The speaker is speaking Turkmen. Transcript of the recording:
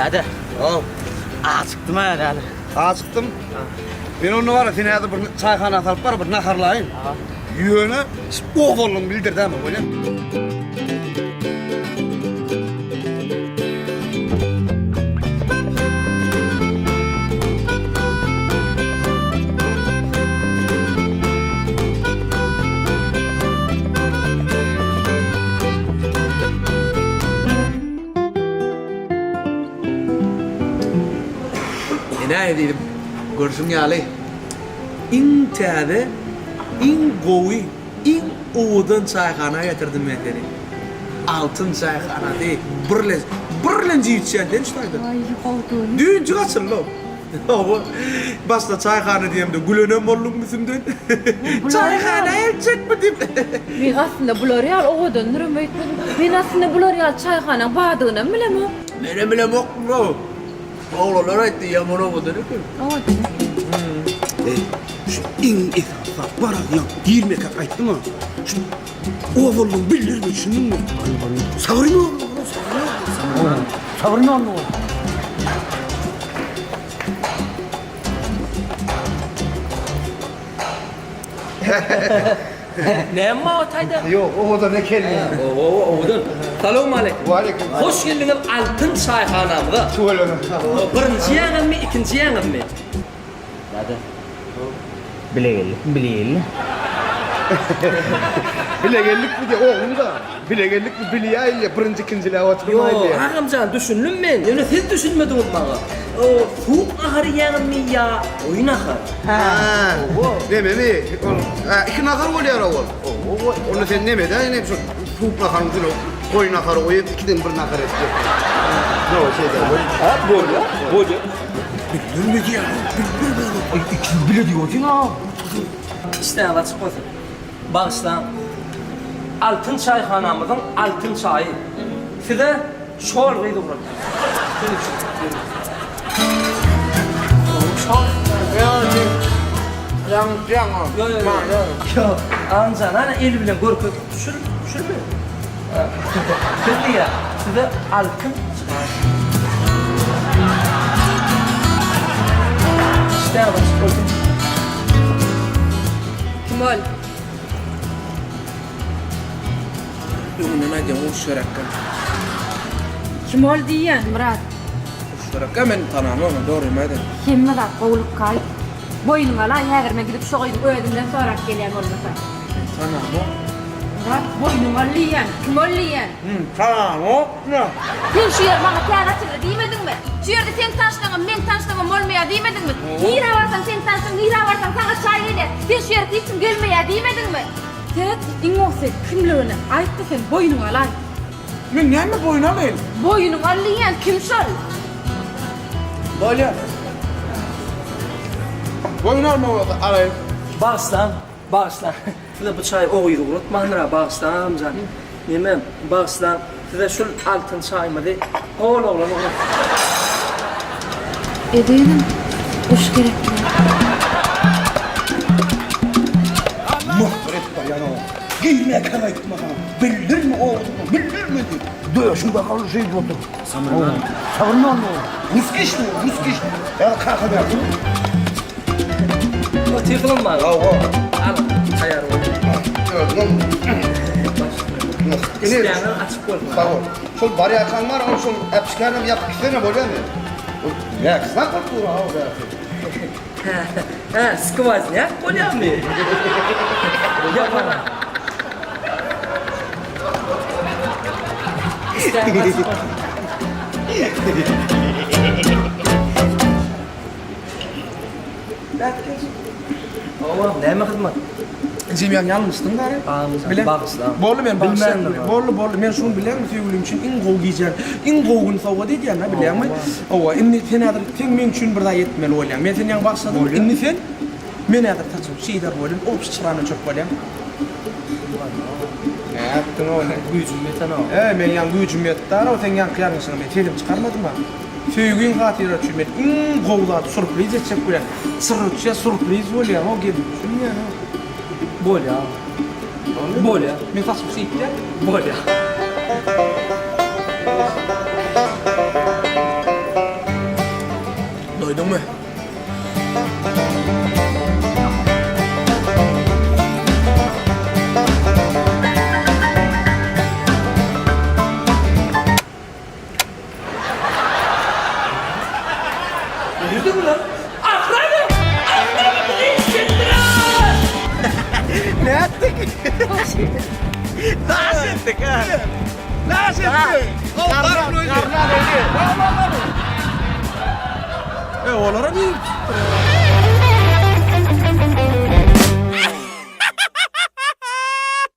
Däde. Haw. Ajykdym-a däde. Ajykdym. Men onda bar, seni häzir bir çaýhana salyp bar, bir naharlaýyn. Ýöne owalyňy bildir däme, bolýa. Ine ezizim, görşüň ýaly, iň täze, iň gowy, iň owadan çaýhana getirdim men seni. Altyn çaýhanasy, birlenji, birlenji içýän sen şu taýda. Aý, gowy. Düýnjük açyldy. Hawa, başda çaýhana diýemde gülenem bolduň üstümden. Çaýhana eltjekmi diýip. Men aslynda bular ýaly owadandyram öýtmedim. Men aslynda bular ýaly çaýhanaň bardygynam bilemok. Menem bilemokdym how. Oglanlar aýtdy, ýaman owadan eken. Owadan eken. Eý, şu iň esasy zat bar agzyňa girmekak aýtdym-a. Şu owalygyňy bildirme, düşündiňmi? Sabryň ýok, sabryň ýok. Sabryň ýok. Näme bar o taýda? Ýok, owadan eken. Owa, owadan. Salowmaleýkim. Waleýkim. Hoş geldiňiz Altyn çaýhanamyza. Tüweleme. Birinji ýaňyzmy, ikinji ýaňyzmy? Däde. Bile geldik, bile geldik. Bile geldikmi diýýär, oglum-da. Bile geldikmi bilýär ilýär, birinji ikinjiläp oturmaý Ýok, diýýär. agam jan düşündim men. Ýöne siz düşünmediňiz maňa. O suwuk nahary iýäňizmi ýa goýy nahar? Hä. Nememi? Ol, hä, iki nahar bolýar ol. Onda sen neme-dä, ine şu suwuk naharyň üstüne goýy nahary goýup, ikiden bir nahar etjek. Ýok, şeýdä. Hä, bolýar, bolýar. Bildirme diýýär, bildirme. Aý, ikisi bile diýip otyň-a. Işdäňiz açyk bolsun. Bagyşlaň. Altyn çaýhanamyzyň altyn çaýy. Size şol gyz ugratýar. Siz üçin. Şol. Ýok, ýok, ýok. Ýok, Agamjan, ana eli bilen görkezip, şul, şulmy? Siz diýýär, size altyn çaý. Işdäňiz açyk bolsun. Kim ol? Öňünden aýdýan uruş gerekkä. Kim ol diýýän, Myrat? Uruş gerekkä men tanamok, men dogrymy aýdaýyn. Hemme zat gowulykkaý. Boýnuňa alaý, häzir men gidip şo gyzyň özünden sorap gelýän bolmasa. Men tanamok. Myrat, boýnuňa al diýýän. Kim ol diýýän? Tanamok. Sen şu ýer maňa täze açyldy diýmediňmi? Şu ýerde seň tanşlygyňam, meň tanşlygymam bolmaýar diýmediňmi? Nirä barsaň seň tanşyň, nirä barsaň saňa çaý gelýär. Sen şu ýere hiç kim gelmeýär diýmediňmi? Seret, iň gowusy kimligini aýt-da sen boýnuňa alaý. Men näme boýun alaýyn? Boýnuňa al diýýän, kim şol? Bolýar. Boýun alma bolsa alaýyn. Bagyşlaň, bagyşlaň. Size bu çaýy o gyz ugratmandyr-a, bagyşlaň agamjan. Neme, bagyşlaň, size şul altyn çaýymyzy hol oglan ugratdy. Ezizim, guş gerekmi? Masgara edip barýan-ow. Girmäkäň aýtma saňa. Bildirme ogluňa, bildirme diýip. Döşüň bakaly şeýdip otur. Sabyrly. Sabyrly ol. Ruskiý şu, ruskiý. Ýa kaka berdi. Otyrsyňyz maňa. Hawa. Al, taýýar bol. Özüňem. Işdäňiz açyk bolsun. Sag bol. Şol barýarkaň bar, ol şol äpişgänem ýapyp gitsene bolýamy? Ol näkisnak bolup dur, hawa bärsi. Hä, skwoznýak bolýamy? Ýapana. Işdäňiz açyk bolsun. Hawa, näme hyzmat? Jim ýaňy ýalňyşdyň gary. Bilen. Bagyşla. Boldy men bagyşlaýan. Boldy, boldy. Men şuny bilýäňmi söýgülim üçin iň gowy gijäni, iň gowy güni sowgat edýän-ä bilýäňmi? Hawa, indi sen häzir sen meň üçin bir zat etmeli bolýaň. Men seni ýaňy bagyşladym. Indi sen men häzir saçymy şeýder bolýan, obşi çyrany öçürip bolýan. Nätdiň ony? Güýjüm ýetenok. Eý, meň ýaňy güýjüm ýetdi-a, seň ýaňky ýalňyşyňa men sesim çykarmadym-a. Söýgiň hatyra üçin men iň gowy zady surpriz etjek bolýan. Syrryçja surpriz bolýa ho gelin düşünmeýän ho. Bolýa. Bolýa. Men saçymy şeýtýän. Bolýa. Doýduňmy? Nirde bular? Ahrana! Ahrana bizi işletdiler! Nätdik? Daş etdik ha. Daş etdik! Garna doýdy. E olara bir.